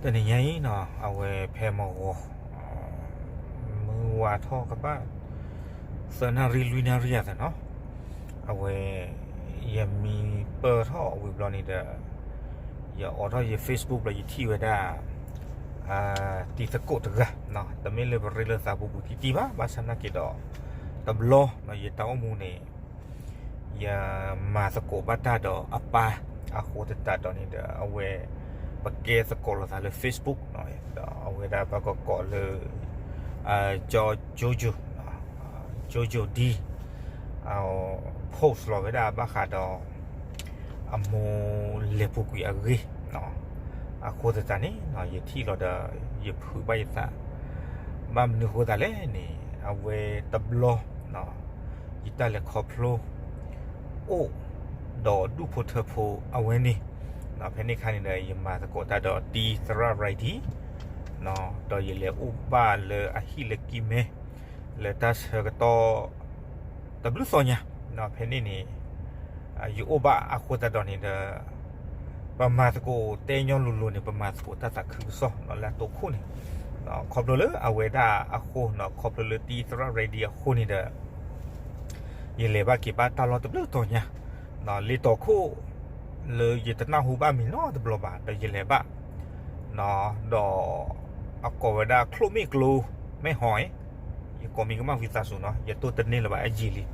တနံၤညါအံၤနီၤ အဝဲဖဲမုၢ်ဂီၤ မုၢ်ဝါထီၣ်ကဘၣ် သၢနၣ်ရံၣ်လွံၢ်နၣ်ရံၣ်အသးနီၤ အဝဲ ယမံပၢၢ်ထီၣ်ဝံၤဘျီန့ၣ်ဒီး ယအိးထီၣ်ယ Facebook ဘျီယထံၣ်ဝဲဒၣ် တံၤသကိးတဂၤ တမ့ၢ်လၢပရ့လိာ်သးပူၤပူၤတံၢ်တံၢ်ဘၣ် ဘၣ်ဆၣ်နာ်က့ဒီး တဘျီနီၤ ယတၢ်အိၣ်မူန့ၣ် ယမၤသကိးဘၣ်တၢ်ဒီးအပၢ် အဃိသတးဒီးန့ၣ်ဒီး အဝဲ ပကဲသကိးလိာ်သးလၢ Facebook နီၤ ဒီးအဝဲဒၣ်ဘၣ်ကကိးလၢ ကၠီ Jojo Jojo D post လီၤဝဲဒၣ်ဘၣ်ဃးဒီး အမိၢ်လဲၤပူၤကွံာ်အဂ့ၢ် အဃိသတးန့ၣ် ယထံၣ်လီၤဒီး ယဖုးဘၣ်ယသး ဘၣ်မနုၤအဃိသတးလဲၣ်န့ၣ် အဝဲတဘျီ ယတၢ်လဲၤခီဖျိ အိၣ်ဒီးဒူၣ်ဖိထၢဖိအဝဲန့ၣ် ဖဲန့ၣ်အခါန့ၣ်ဒီး ယမၤသကိးတၢ်ဒီးတံၤသရၣ် Reddy ဒီးယလဲၤအိၣ်ဘၣ်လၢအဟံၣ်လၢကံၢ်မဲ လၢတၢ်ဆၢကတီၢ် တဘျုးသီညါ ဖဲန့ၣ်န့ၣ် ယအိၣ်ဘၣ်အဃိသတးဒီးန့ၣ်ဒီး ပမၤသကိးတဲညီလိၤလိၤန့ၣ် ပမၤသကိးတၢ်သးခုကစီၣ်လၢအတိခိၣ်န့ၣ် ခီဖျိလၢအဝဲဒၣ်အဃိနီၤ ခီဖျိလၢတံၤသရၣ် Reddy အဃိန့ၣ်ဒီး ယလဲၤဘၣ်က့ၤဘၣ်တၢ်လီၢ်တဘျုးတီၤညါ လ့တီၤခိၣ် လၢယတနၢ်ဟူဘၣ်မံၤနီတဘျီဘၣ် ဒီးယလဲၤဘၣ် ဒီး အကိးဝဲဒၣ်ချိၣ်မ့ၣ်ကျိ မဲၢ်ဟီၣ်အံၤ ယကိးမံၤကမၣ်ဝံသးစူၤနီၤ ယတိၢ်တန့ၢ်လၢၤဘၣ်အယံာ်လံ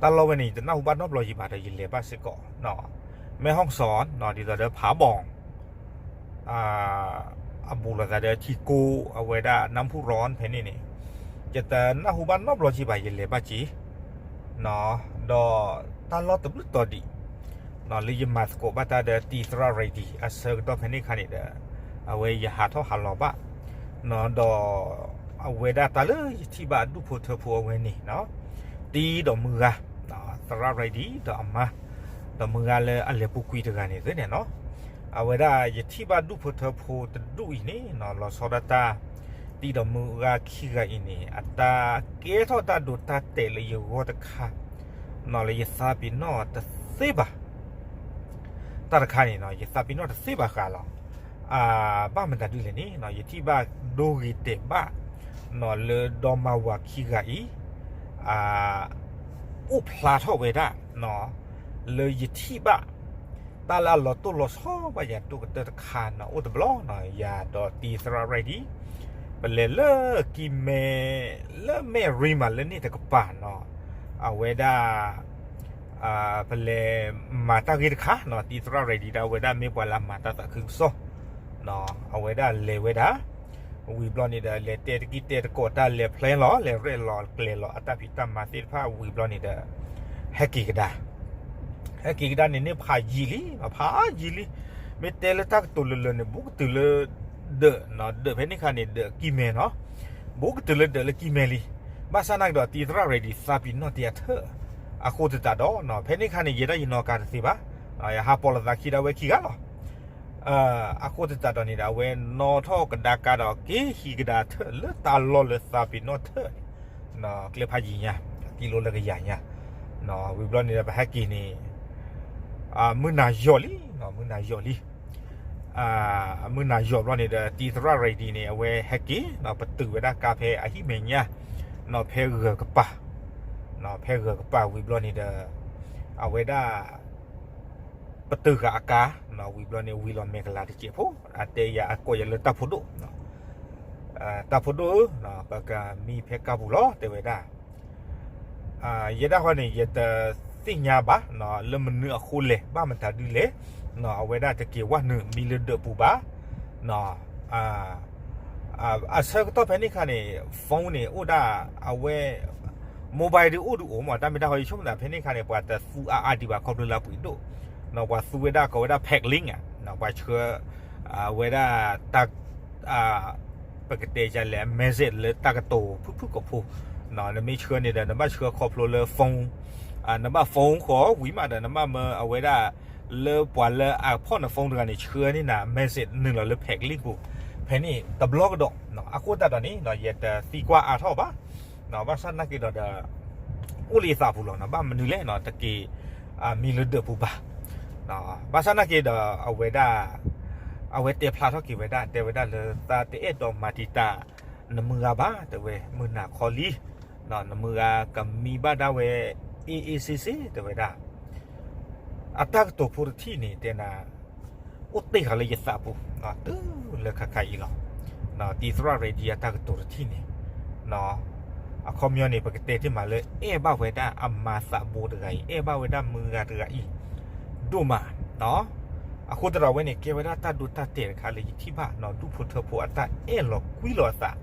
တၢ်လီၢ်ဝဲန့ၣ် ယတနၢ်ဟူဘၣ်နီတဘျီယံၤဘၣ် ဒီးယလဲၤဘၣ်စ့ၢ်ကီး မဲၢ်ဟီၣ်စီၣ် ဒ်သိးဒီးဖးဘီၣ် အဘူးလိာ်သးဒီးထံကိ အဝဲဒၣ်နၢ်ဖူၣ်ရီဖဲန့ၣ်န့ၣ် ယတနၢ်ဟူဘၣ်နီတဘျီက့ၤဘၣ် ယလဲၤဘၣ်က့ၤ ဒီးတၢ်လီၢ်တဘျုးတီၤဒံး လၢယမၤသကိးဘၣ်တၢ်ဒီးတံၤသရၣ် Reddy အဆၢကတီၢ်ဖဲန့ၣ်အခါန့ၣ်ဒီး အဝဲယဟးထီၣ်ဟးလီၤဘၣ် ဒီးအဝဲဒၣ်တၢ်လၢယထံၣ်ဘၣ်အဒူၣ်ဖိထၢဖိအဝဲန့ၣ် တံၤဒီးမုၢ်ဂၤ သရၣ် Reddy ဒီးအမါ ဒီးမုၢ်ဂၤလၢအလဲၤပူၤကွံာ်တဂၤန့ၣ်သ့န့ၣ်နီၤ အဝဲဒၣ်ယထံၣ်ဘၣ်ဒူၣ်ဖိထၢဖိတဒူၣ်အံၤန့ၣ်နီၤ လီၤဆီဒၣ်တၢ် တံၤဒီးမုၢ်ဂၤခံဂၤအံၤန့ၣ် အတၢ်ကဲထီၣ်တၢ်ဒိးတၢ်တဲာ်လၢယဂီၢ်တခါ နီၤလၢယသးပ့ၤနီၣ်တသ့ဘၣ် တၢ်တခါန့ၣ်နီၤ ယသးပ့ၤနီၣ်တသ့ဘၣ်ဃးလီၤ ဘၣ်မတၤဒ်လဲၣ်န့ၣ် ယထံၣ်ဘၣ်ဒိဂ့ၤတဲာ်ဘၣ် နီၤလၢဒီမါဝၤခံဂၤအံၤ အိၣ်ဖျါထီၣ်ဝဲဒၣ် လၢယထံၣ်ဘၣ် တၢ်လၢအလီၤတိၢ်လီၤဆီဘၣ်ယၤဒိၣ်ကတၢၢ်တခါနီၤ အိၣ်တဘျီနီၤ ယၤဒီးတံၤသရၣ် Reddy ပလဲၤလၢကံၢ်မဲ လၢမဲၢ်ရံမးလၢန့ၣ်တကပၤနီၤ အဝဲဒၣ် ပလဲၤမၤတၢ်ဂ့ၢ်တခါနီၤ တံၤသရၣ် Reddy ဒၣ်ဝဲဒၣ်မ့ၢ်ပှၤလၢအမၤတၢ်သးခုကစီၣ် အဝဲဒၣ်လဲၤဝဲဒၣ် ဝံၤဘျီန့ၣ်ဒီး လဲၤတဲတကံၢ်တဲတကိးတၢ် လဲၤ plan လီၤ လဲၤရဲၣ်လီၤကျဲၤလီၤ အတၢ်ဖံးတၢ်မၤသ့ၣ်တဖၣ်ဝံၤဘျီန့ၣ်ဒီး ဟဲက့ၤကဒါ ဟဲက့ၤကဒါန့ၣ်န့ၣ်ဖးယံာ်လံ ဖးယံာ်လံ မ့ၢ်တဲလၢတၢ်ကတိၤလၢလၢန့ၣ် ဘူးကတုၤလၢ ဒၢး ဒၢးဖဲန့ၣ်ခါန့ၣ် ဒၢးကံၢ်မဲနီၤ ဘူးကတုၤလၢဒၢးလၢကံၢ်မဲလံ ဘၣ်ဆၣ်နာ်က့ဒီး တံၤသရၣ် Reddy သးပ့ၤနီၣ်တ့ၢ်အထၢၣ် အဃိသတးဒီး ဖဲန့ၣ်ခါန့ၣ် ယဲဒၣ်ယနီၢ်ကါတသ့ဘၣ် ယဟးပိာ်လိာ်သးခံဒၣ်ဝဲခံဂၤလီၤ အဃိသတးဒီးန့ၣ်ဒီး အဝဲနီၣ်ထီၣ်ကဒါကါဒီး က့ၤဟံးကဒါထၢၣ်လၢတၢ်လီၢ်လၢသးပ့ၤနီၣ်ထၢၣ်န့ၣ် ကျဲဖးယံာ်ညါ တံၢ်လိာ်လၢကယၤညါ ဝံၤဘျီန့ၣ်ဒီး ပဟဲက့ၤန့ၣ် မုၢ်နၤယီၤလံ မုၢ်နၤယီၤလံ မုၢ်နၤယီၤဘျီန့ၣ်ဒီး တံၤသရၣ် Reddy န့ၣ် အဝဲဟဲက့ၤ ပတုာ်ဝဲဒၣ်ကါဖဲအဟံၣ်မဲာ်ညါ ဖဲဂၢၤကပၤ ဖဲဂၢၤကပၤဝံၤဘျီန့ၣ်ဒီး အဝဲဒၣ် ပတုာ်ဃာ်အကါ ဝံၤဘျီန့ၣ် ဝံၤလီၤမဲာ်ကလၤတစဲးဖိ အတဲယၤအကိးယၤလၢတၢ်ဖိဒိၣ် တၢ်ဖိဒိၣ်ဧၢ ပကမံဖဲကါပူၤလီၤ တဲဝဲဒၣ် ယဲဒၣ်ဃီန့ၣ် ယတသ့ၣ်ညါဘၣ် လၢမနုၤအဃိလဲၣ် ဘၣ်မတၤဒ်လဲၣ် အဝဲဒၣ်တက့ၤဝဲနုာ်မံလၢဒၢးပူၤဘၣ် အဆၢကတီၢ်ဖဲန့ၣ်ခါန့ၣ် phone န့ၣ် အိၣ်ဒၣ် အဝဲ mobile ဒုးအိၣ်ဒုးအိၣ်မး တၢ်မ့ၢ်တၢ်ဟီယဆိကမိၣ်သး ဖဲန့ၣ်ခါန့ၣ် ပှၤတသူအါအါဒံးဘၣ်ခီဖျိလၢအပှ့ၤဒိၣ် ပှၤသူဝဲဒၣ်ကိးဝဲဒၣ် Paclink ဧါ ပှၤဆှၢ ဝဲဒၣ် ပကတဲဒ်လဲၣ် message လၢတၢ်ကတိၤဖုၣ်ဖုၣ်ကိာ်ဖိ နမ့ၢ်ဆှၢန့ၣ်ဒီး နဘၣ်ဆှၢခီဖျိလၢ phone နဘၣ် phone ဃီဝံၤမးဒီး နဘၣ်မၢအဝဲဒၣ် လၢပှၤလၢအဖီၣ်န phone တဂၤန့ၣ် ဆှၢန့ၢ်နၤ message နုာ်လီၤလၢ Paclink ပူၤ ဖဲန့ၣ်တဘျီကဒီး အဃိသတးဒီးန့ၣ် ယတသံကွၢ်အါထီၣ်ဘၣ် ဘၣ်ဆၣ်နာ်က့ဒီး အိၣ်လၢယသးပူၤလီၤ ဘၣ်မနုၤလဲၣ် တက့ၤ မံလၢဒၢးပူၤဘၣ် ဘၣ်ဆၣ်နာ်က့ဒီး အဝဲဒၣ် အဝဲတဲဖျါထီၣ်က့ၤဝဲဒၣ် တဲဝဲဒၣ်လၢသးတအဲၣ်ဒိးမၤတံာ်တာ် နမုၢ်ဂၤဘၣ် တဲဝဲ မုၢ်နၤခီလံ နမုၢ်ဂၤကမံဘၣ်ဒၣ်ဝဲ အ့ၣ်အ့ၣ်ဆ့ဆ့ တဲဝဲဒၣ် အတၢ်ကတိၤဖိတထံၣ်န့ၣ် တဲနၤ အိၣ်တ့ၢ်ဃာ်လၢယသးပူၤ တုၤလၢခါခါအံၤလီၤ. တံၤသရၣ် Reddy အတၢ်ကတိၤတထံၣ်န့ၣ် အခီပညီန့ၣ် ပကတဲတ့ၢ်မးလၢ အဲၣ်ဘၣ်ဝဲဒၣ်အမါသးဘိတဂၤအံၤ အဲၣ်ဘၣ်ဝဲဒၣ်မုၢ်ဂၤတဂၤအံၤ ဒိၣ်မး အဃိသတးဒီးအဝဲန့ၣ် ကဲဝဲဒၣ်တၢ်ဒိတၢ်တဲာ်တခါလၢယထံၣ်ဘၣ် ဒူၣ်ဖိထၢဖိအတၢ်အဲၣ်လီၤကွံလီၤအသး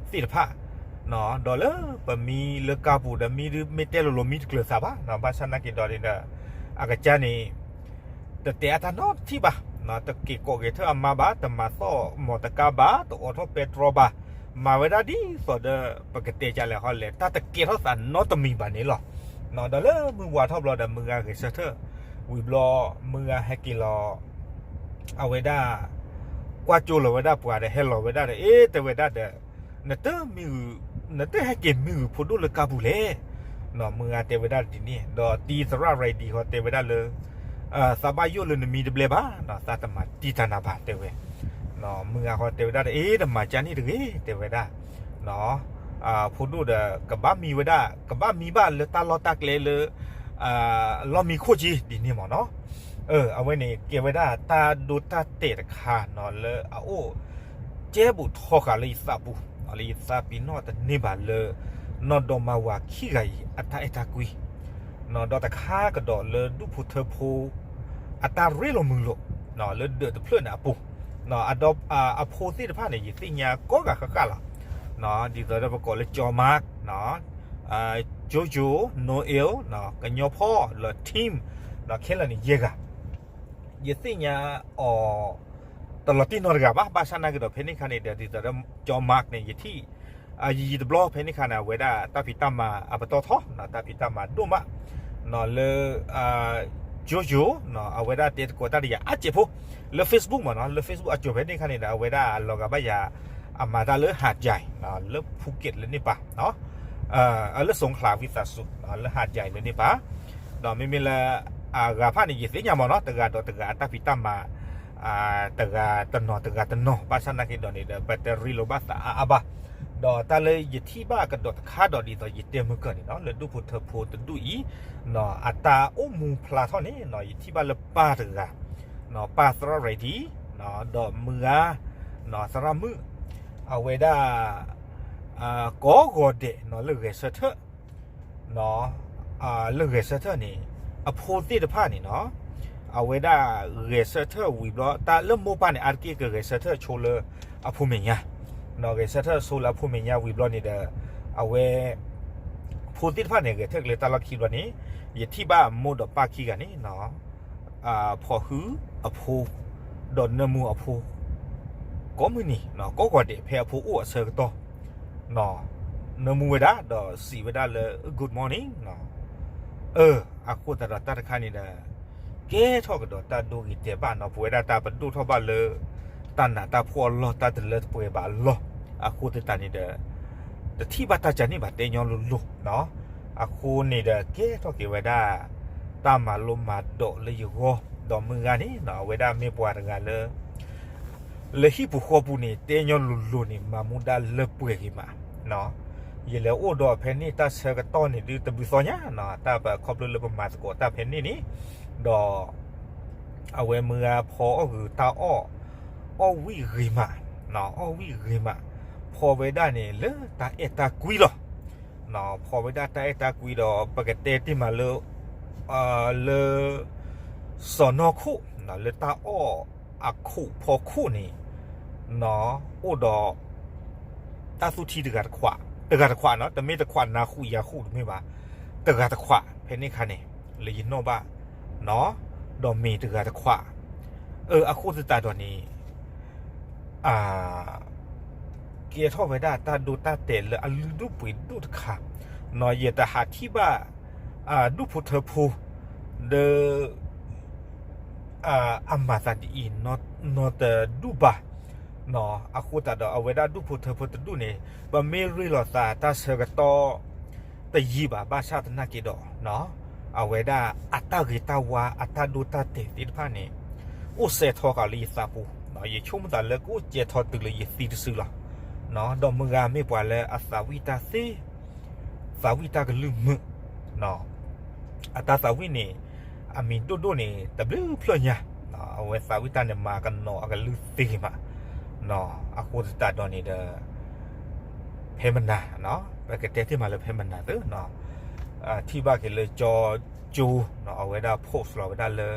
သ့ၣ်တဖၣ် ဒီးလၢပမံလၢကါပူၤဒီး မ့ၢ်တဲလိၤလိၤမံတကျၢၤသးဘၣ် ဘၣ်ဆၣ်နာ်က့ၤဒီးန့ၣ်ဒီး အကစၢ်န့ၣ် တတဲအတၢ်နီတထံၣ်ဘၣ်, တက့ၤကိးက့ၤထၢၣ်အမါဘၣ်, တမၤသီၣ်မီၢ်တကါဘၣ်, တအိးထီၣ်ပဲတြီဘၣ်, မၤဝဲဒၣ်ဒ်သိးဒီး ပကတဲကလဲၣ်ဟီလဲၣ် တၢ်တကဲထီၣ်သးနီတမံၤဘၣ်န့ၣ်လီၤ. ဒီးလၢမုၢ်ဝါထီၣ်ဘျီဒီး မုၢ်ဂၤဂဲၤဆၢထၢၣ်, ဝံၤဘျီ မုၢ်ဂၤဟဲက့ၤလီၤ အဝဲဒၣ် ကွၢ်ကၠိလီၤဝဲဒၣ်ပှၤဒီး ဟဲလီၤဝဲဒၣ်ဒီး အ့ တဲဝဲဒၣ်ဒီး နတမံဂုၤ, နတဟဲက့ၤမံဂုၤဖိဒိၣ်လၢကါပူၤလဲၣ်. မုၢ်ဂၤတဲဝဲဒၣ်ဒ်န့ၣ် ဒီးတံၤသရၣ် Reddy ဃီတဲဝဲဒၣ်လၢ သးဘၣ်ယိၣ်လၢနမံတဘျဲဘၣ်, သးတမၤတံာ်တာ်နၤဘၣ် တဲဝဲ. မုၢ်ဂၤဃီတဲဝဲဒၣ်ဒီး အ့ တမၤကၢန့ၣ်တဂ့ၤ တဲဝဲဒၣ် ဖိဒိၣ်ဒီး ကဘၣ်မံဝဲဒၣ် ကဘၣ်မံဘၣ်လၢတၢ်လီၢ်တၢ်ကျဲလၢ လီၢ်မံခိၣ်က့ဒ်န့ၣ်မ့ၢ်နီၤ. အဝဲန့ၣ်ကဲဝဲဒၣ်တၢ်ဒိတၢ်တဲာ်တခါလၢအအိၣ် ကဲဘူးထီဃာ်လၢယသးပူၤ, လၢယသးပ့ၤနီၣ်တန့ၢ်ဘၣ်လၢ နီၢ်ဒီမါဝၤခံဂၤအံၤ အတၢ်အဲၣ်တၢ်ကွံ, ဒီးတခါကဒီးလၢဒူၣ်ဖိထၢဖိ အတၢ်ရ့လိာ်မုာ်လိာ် လၢဒၢးတဖျၢၣ်န့ၣ်အပူၤ, အဖိသ့ၣ်တဖၣ်န့ၣ် ယသ့ၣ်ညါကိးဂၤဃၣ်ဃၣ်လီၤ. ဒ်သိးဒီးပကိးလၢ ကၠီမး ကၠိကၠိ, နိအ့လ်, ကညီဖီၣ် လၢ Tim, ခဲလၢာ်န့ၣ်ယဲၢ်ဂၤ ယသ့ၣ်ညါအီၤ တလီၤတံၢ်နီတဂၤဘၣ်. ဘၣ်ဆၣ်နာ်က့ၤဒီး ဖဲန့ၣ်ခါန့ၣ်ဒီး ဒ်သိးဒီး ကၠီမးန့ၣ် ယထံၣ် ယံာ်တဘျီဖဲန့ၣ်ခါန့ၣ် အဝဲဒၣ်တၢ်ဖံးတၢ်မၤအပတီၢ်ထီ, တၢ်ဖံးတၢ်မၤဒိၣ်မး လၢ ကၠိကၠိ အဝဲဒၣ်တဲသကိးတၢ်ဒီးယၤအါစဲးဖိ လၢ Facebook မ့ၢ်နီၤ, လၢ Facebook အစိၤဖဲန့ၣ်ခါန့ၣ်ဒီး အဝဲဒၣ်အလီၤဂာ်ဘၣ်ယၤ အမၤတၢ်လၢ ဟးဒ် လၢ ဖူက့းလၢန့ၣ်ပၤ လၢ စိန်ချ ဝံသးစူၤ လၢ ဟးဒ် လၢန့ၣ်ပၤ, ဒီးမ့မ့ၢ်လၢ အဂၤတဖၣ်န့ၣ် ယသ့ၣ်ညါမ့ၢ်နီၤ, တဂၤဒီးတဂၤအတၢ်ဖံးတၢ်မၤ တဂၤတနီၤတဂၤတနီၤ, ဘၣ်ဆၣ်နာ်က့ၤဒီးန့ၣ်ဒီး ပတရ့လိာ်ဘၣ်သးအါအါဘၣ်. ဒီးတၢ်လၢယထံၣ်ဘၣ်ကဒီးတခါဒီး ဒ်သိးယတဲမုၢ်ကၢၢ်န့ၣ်နီၤ လၢဒူၣ်ဖိထၢဖိတဒူၣ်အံၤ အတၢ်အိၣ်မူဖျါထီၣ်န့ၣ်နီၤ ယထံၣ်ဘၣ်လၢပၢ်တဂၤ ပၢ်သရၣ် Reddy ဒီးမုၢ်ဂၤ သရၣ်မုၣ် အဝဲဒၣ် ကိးဂီၤဒဲးနီၤ လၢဂဲၤဆၢထၢၣ် လၢဂဲၤဆၢထၢၣ်န့ၣ် အဖိသ့ၣ်တဖၣ်န့ၣ်နီၤ အဝဲဒၣ်ဂဲၤဆၢထၢၣ်ဝံၤဘျီ တၢ်လၢမိၢ်ပၢ်န့ၣ် အါတက့ၢ်ကဂဲၤဆၢထၢၣ်ဆိလၢအဖိမဲာ်ညါ, ဂဲၤဆၢထၢၣ်ဆိလၢအဖိမဲာ်ညါဝံၤဘျီန့ၣ်ဒီး အဝဲ ဖိသ့ၣ်တဖၣ်န့ၣ် ဂဲၤဆၢထၢၣ်က့ၤလၢတၢ်လီၢ်ခံဘျီန့ၣ် ယထံၣ်ဘၣ်မိၢ်ဒီးပၢ်ခံဂၤန့ၣ် ဖီၣ်ဟုအဖိ ဒီးနၢမူအဖိ ကိးမုၢ်နံၤ ကိးဂီၤဒဲး ဖဲအဖိအိၣ်အဆၢကတီၢ် နၢမူဝဲဒၣ် ဒီးစံးဝဲဒၣ်လၢ good morning အဃိသတးဒီးတၢ်တခါန့ၣ်ဒီး ကဲထီၣ်ကဒီးတၢ်ဒိဂ့ၤတဲာ်ဘၣ်နီၤ, ပဝဲဒၣ်တၢ်ပဒိၣ်ထီၣ်ဘၣ်လၢ တၢ်နးတၢ်ဖှီၣ်အလီၢ် တၢ်တလၢတပှဲၤဘၣ်အလီၢ်, အဃိသတးန့ၣ်ဒီး တထံၣ်ဘၣ်တၢ်ကန့ၣ်ဘၣ် တဲညီလိၤလိၤ အဃိန့ၣ်ဒီး ကဲထီၣ်က့ၤဝဲဒၣ် တၢ်မၤလိမၤဒိးလၢယဂီၢ်, ဒီးမုၢ်ဂၤန့ၣ် အဝဲဒၣ်မ့ၢ်ပှၤတဂၤလၢ လၢဟံၣ်ပူၤဃီပူၤန့ၣ် တဲညီလိၤလိၤန့ၣ် မၤမူဒါလၢပှဲၤဂ့ၤမး, ယလဲၤအိၣ်ဒီးဖဲန့ၣ်တၢ်ဆၢကတီၢ်န့ၣ် ဒုးတဘျုးသီညါ, တၢ်ပခီဖျိလၢပမၤသကိးတၢ်ဖဲန့ၣ်န့ၣ်, ဒီး အဝဲမုၢ်ဂၤဖီအီၣ်ဂုာ်တၢ်အီၣ်, အီၣ်ဝံၣ်ဂ့ၤမး, အီၣ်ဝံၣ်ဂ့ၤမး, ဖီဝဲဒၣ်န့ၣ်လၢတၢ်အဲၣ်တၢ်ကွံလီၤ. ဖီဝဲဒၣ်တၢ်အဲၣ်တၢ်ကွံဒီး ပကတဲတ့ၢ်မးလၢ လၢ စီၤနီၢ်ခိၣ် လၢတၢ်အီၣ်အခိၣ်ဖီခိၣ်န့ၣ် အိၣ်ဒီး တၢ်သူၣ်ထံတဂၤတခွး, တဂၤတခွးနီၤ, တမ့ၢ်တခွးနၤဃုာ်ယၤဃုာ်တမ့ၢ်ဘၣ်, တဂၤတခွး ဖဲန့ၣ်ခါန့ၣ် လၢယနီၣ်ဘၣ် ဒီးမ့ၢ်တဂၤတခွး, အဃိသတးဒီးန့ၣ် ကဲထီၣ်ဝဲဒၣ်တၢ်ဒိတၢ်တဲာ်လၢအလုၢ်ဒိၣ်ပှ့ၤဒိၣ်တခါ, ယတဟးထံၣ်ဘၣ် ဒူၣ်ဖိထၢဖိ ဒီး အမၤသးဒ်အံၤ နီတဒူၣ်ဘၣ်, အဃိသတးဒီး အဝဲဒၣ်ဒူၣ်ဖိထၢဖိတဒူၣ်န့ၣ် ပမ့ၢ်ရ့လိာ်သးတၢ်ဆၢကတီၢ် တယံာ်ဘၣ် ဘၣ်ဆၣ်သနာ်က့ဒီး အဝဲဒၣ်အတၢ်ဂ့ၤတၢ်ဝါ အတၢ်ဒိတၢ်တဲာ်သ့ၣ်တဖၣ်န့ၣ် အိၣ်စဲထီဃာ်လၢယသးပူၤ, ယဆိကမိၣ်သးလၢကအိၣ်ကဲထီၣ်တုၤလၢယသံတစုလီၤ. ဒီးမုၢ်ဂၤမ့ၢ်ပှၤလၢအသးဝံၣ်တၢ်သ့, သးဝံၣ်တၢ်ကလုၢ်မုာ်, အတၢ်သးဝံၣ်န့ၣ် အမံၤဒိၣ်ဒိၣ်န့ၣ် တဘျုးဖျၢၣ်ညါ, အဝဲသးဝံၣ်တၢ်န့ၣ် မၤကနီၤအကလုၢ်သ့ဂ့ၤမး, အဃိသတးဒီးန့ၣ်ဒီး ဖဲမနၤ, ပကတဲတ့ၢ်မးလၢဖဲမနၤသ့, ထံၣ်ဘၣ်က့ၤလၢကၠီကၠိ, အဝဲဒၣ် post လီၤဝဲဒၣ်လၢ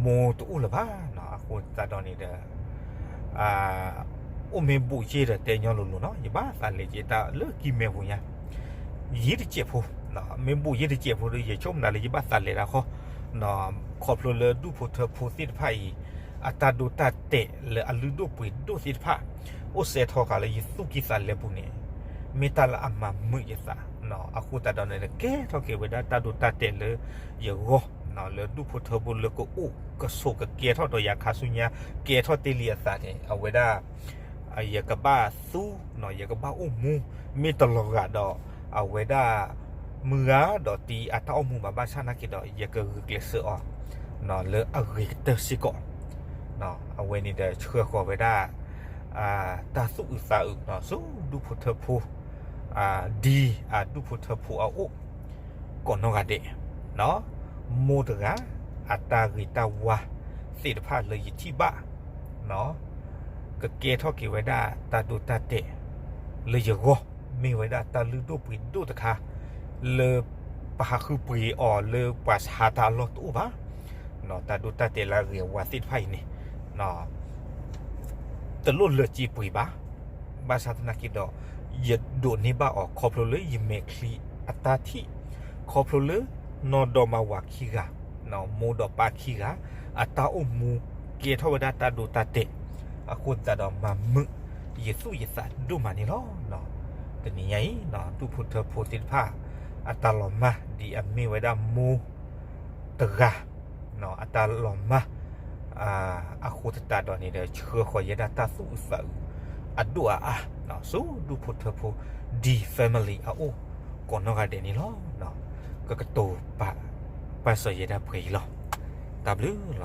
မိၢ်တအိၣ်လၢၤဘၣ်, အဃိသတးဒီးန့ၣ်ဒီး အိၣ်မ့ၢ်ဘူးယ့ၢ်ဒီးတဲညီလိၤလိၤနီၤ, ယဘၣ်သးလဲၤက့ၤတၢ်လၢကံၢ်မဲပူၤညါ ယံၤတစဲးဖိ, မ့ၢ်ဘူးယ့ၢ်တစဲးဖိဒီး ယဆိကမိၣ်သးလၢယဘၣ်သးလဲၤတၢ်ဃီ, ခီဖျိလၢဒူၣ်ဖိထၢဖိသ့ၣ်တဖၣ်အံၤ အတၢ်ဒိတၢ်တဲာ်လၢအလုၢ်ဒိၣ်ပှ့ၤဒိၣ်သ့ၣ်တဖၣ် အိၣ်စဲးထီၣ်ဃာ်လၢယသူၣ်ကံၢ်သးလဲပူၤန့ၣ် မ့ၢ်တၢ်လၢအမၤမုာ်ယသး, အဃိသတးဒီးန့ၣ် ကဲထီၣ်က့ၤဝဲဒၣ်တၢ်ဒိတၢ်တဲာ်လၢယဂီၢ်, လၢဒူၣ်ဖိထၢဖိလၢကအိၣ်ကဆိးကကဲထီၣ်ဒီးယၤခါဆူညါ ကဲထီၣ်တ့ၢ်လံအသးန့ၣ် အဝဲဒၣ် ယကဘၣ်သူ, ယကဘၣ်အိၣ်မူ, မ့ၢ်တလီၤဂာ်ဒီး အဝဲဒၣ် မုၢ်ဂၤဒီးတံၤအတၢ်အိၣ်မူဘၣ်ဘၣ်ဆၣ်နာ်က့ဒီး ယကဂုာ်ကျဲးစၢးအီၤ လၢအဂ့ၤကတၢၢ်စ့ၢ်ကီး, အဝဲန့ၣ်ဒီးဆှၢဃီၤဝဲဒၣ် တၢ်သူၣ်အုးသးအုး ဆူဒူၣ်ဖိထၢဖိ ဒ်အဒူၣ်ဖိထၢဖိအအိၣ် ကိးနီၢ်ဂၤဒဲး, မိၢ်တဂၤ အတၢ်ဂ့ၤတၢ်ဝါသ့ၣ်တဖၣ်လၢယထံၣ်ဘၣ် ကကဲထီၣ်က့ၤဝဲဒၣ်တၢ်ဒိတၢ်တဲာ်လၢယဂီၢ်, မ့ၢ်ဝဲဒၣ်တၢ်လုၢ်ဒိၣ်ပှ့ၤဒိၣ်တခါ လၢပဟးဃုပှ့ၤအီၤလၢပှၤဆါတၢ်အလီၢ်တအိၣ်ဘၣ်, တၢ်ဒိတၢ်တဲာ်လၢအဂ့ၤအဝါသ့ၣ်တဖၣ်အံၤန့ၣ် တလိၣ်လၢာ်စ့ပှ့ၤဘၣ်, ဘၣ်ဆၣ်သနာ်က့ဒီး ယဒိးန့ၢ်ဘၣ်အီၤ ခီဖျိလၢယမဲာ်ချံအတၢ်ထံၣ်, ခီဖျိလၢ နီၢ်ဒီမါဝၤခံဂၤ, မိၢ်ဒီးပၢ်ခံဂၤ အတၢ်အိၣ်မူ ကဲထီၣ်ဝဲဒၣ်တၢ်ဒိတၢ်တဲာ်, အဃိသတးဒီးမၤမုာ်ယသူၣ်ယသးဒိၣ်မးန့ၣ်လီၤ. တနံၤညါအံၤ ဒူၣ်ဖိထၢဖိသ့ၣ်တဖၣ် အတၢ်လီၤမၢ်ဒ်အမ့ၢ်ဝဲဒၣ်မိၢ်တဂၤ အတၢ်လီၤမၢ် အဃိသတးဒီးန့ၣ်ဒီး ဆှၢဃီၤယဲဒၣ်တၢ်သူၣ်အုးသးအုး အဒိၣ်အအါ ဆူဒူၣ်ဖိထၢဖိ ဒ် family အအိၣ် ကိးနီၢ်ဂၤဒဲးန့ၣ်လီၤ. ကကတိၤပာ် ပာ်စၢၤယဲဒၣ်ပှဲၤအံၤလီၤ. တၢ်ဘျုးလီၤ.